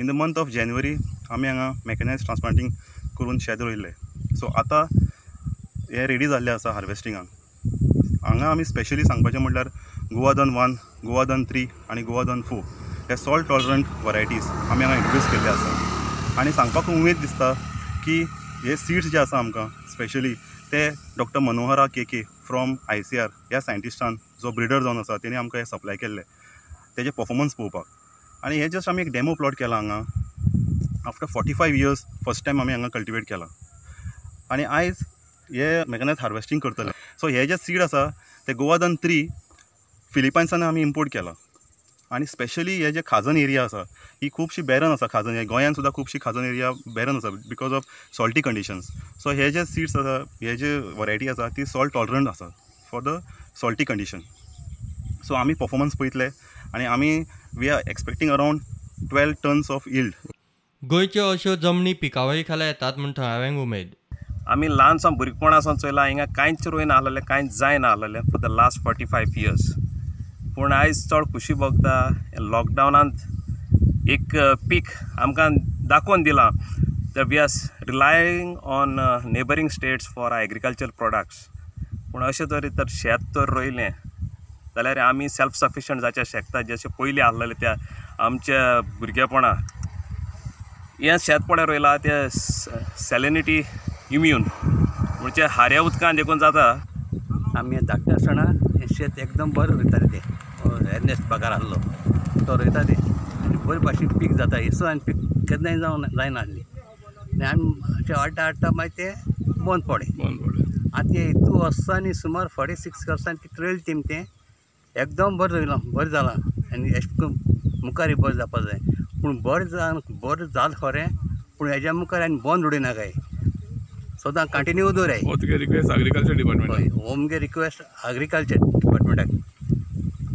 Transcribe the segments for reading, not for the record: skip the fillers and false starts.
In the month of January आमी हांगा मॅकनायज ट्रान्सप्लांटींग करून शेत रोयल्लें. सो आतां हें रेडी जाल्लें आसा हार्वेस्टिंगाक. हांगा आमी स्पेशली सांगपाचें म्हणल्यार गोवाधन 1, गोवाधन 3 आनी गोवाधन 4 हे सॉल्ट टॉलरंट वरायटीज आमी हांगा इंट्रोड्यूस केल्ले आसा. आनी सांगपाक उमेद दिसता की हे सीड्स जे आसा आमकां स्पेशली ते doctor Manohara K from ICR ह्या सायंटिस्टान जो ब्रिडर जावन आसा तेणी आमकां हे सप्लाय केल्ले तेजे परफॉर्मन्स पळोवपाक. आनी हे जस्ट आमी एक डेमो प्लॉट केला हांगा after 45 years first time आमी हांगा कल्टिवेट केला. आनी आयज हे मॅकनायज हार्वेस्टींग करतले. सो हे जे सीड आसा ते गोवाधन 3 फिलिपायन्सान आमी इम्पोर्ट केला. आनी स्पेशली हे जे खाजन एरिया आसा ही खुबशी बॅरन आसा. खाजन हे गोंयांत सुद्दां खुबशी खाजन एरिया बॅरन आसा because of salty conditions. So हे जे सीड्स आसा, हे जे वरायटी आसा ती सॉल्ट टॉलरंट आसा for the salty condition. So आमी परफॉर्मन्स पळयतले आनी आमी we are expecting around 12 tons of yield. गोंयच्यो अश्यो जमनी पिकावळी खाला येतात म्हूण थळाव्यांक उमेद. आमी ल्हान सावन भुरगेपणा सावन चोयलां हिंगा कांयच रोयना आसलेलें, कांयच जायना आसलेलें फॉर the last 45 years. पूण आयज चड खुशी भोगता लॉकडावनांत एक पीक आमकां दाखोवन दिलां that we are relying on neighbouring states for agriculture products. पूण अशें तरेन तर शेत तर रोयलें जाल्यार आमी सेल्फ सफिशंट जावचें शकता जशें पयलीं आसलेलें त्या आमच्या भुरगेपणा. हें शेत पळय रोयलां तें सॅलिनिटी इम्यून म्हणजे हाऱ्या उदकान देखून जाता. आमी धाकटे आसतना हें शेत एकदम बरें रोयताले, ते एर्नेस्ट बागार आसलो तो रोयताले आनी बरे भाशेन पीक जाता. हेसो आनी पीक केन्नाय जावं जायना आसली आनी आमी अशें हाडटा हाडटा मागीर तें बंद पडलें. आतां ते हितू वर्सांनी सुमार 46 वर्सांनी कितें रोयलें तेमी तें एकदम बरें रोयलां, बरें जालां आनी अशें करून मुखार बरें जावपा जाय. पूण बरें बरें जालें खरें, पूण हेज्या मुखार आनी बंद उडयनाकाय, सदां कंटिन्यू दवराय. हो तुगे रिक्वेस्ट एग्रीकल्चर डिपार्टमेंटाक? हय, हो मुगे रिक्वेस्ट एग्रीकल्चर डिपार्टमेंटाक.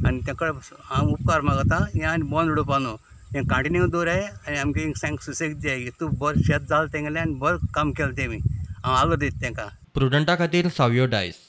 आनी तेका हांव उपकार मागता हें आनी बंद उडोवपा न्हू, हें कंटिन्यू दवराय आनी आमगे सांग सुसेग दियाय. तूं बरें शेत जालें तेंगेलें आनी बरें काम केलें तेमी, हांव आलो दिता तेंकां. प्रुडंटा खातीर सावियो डायस.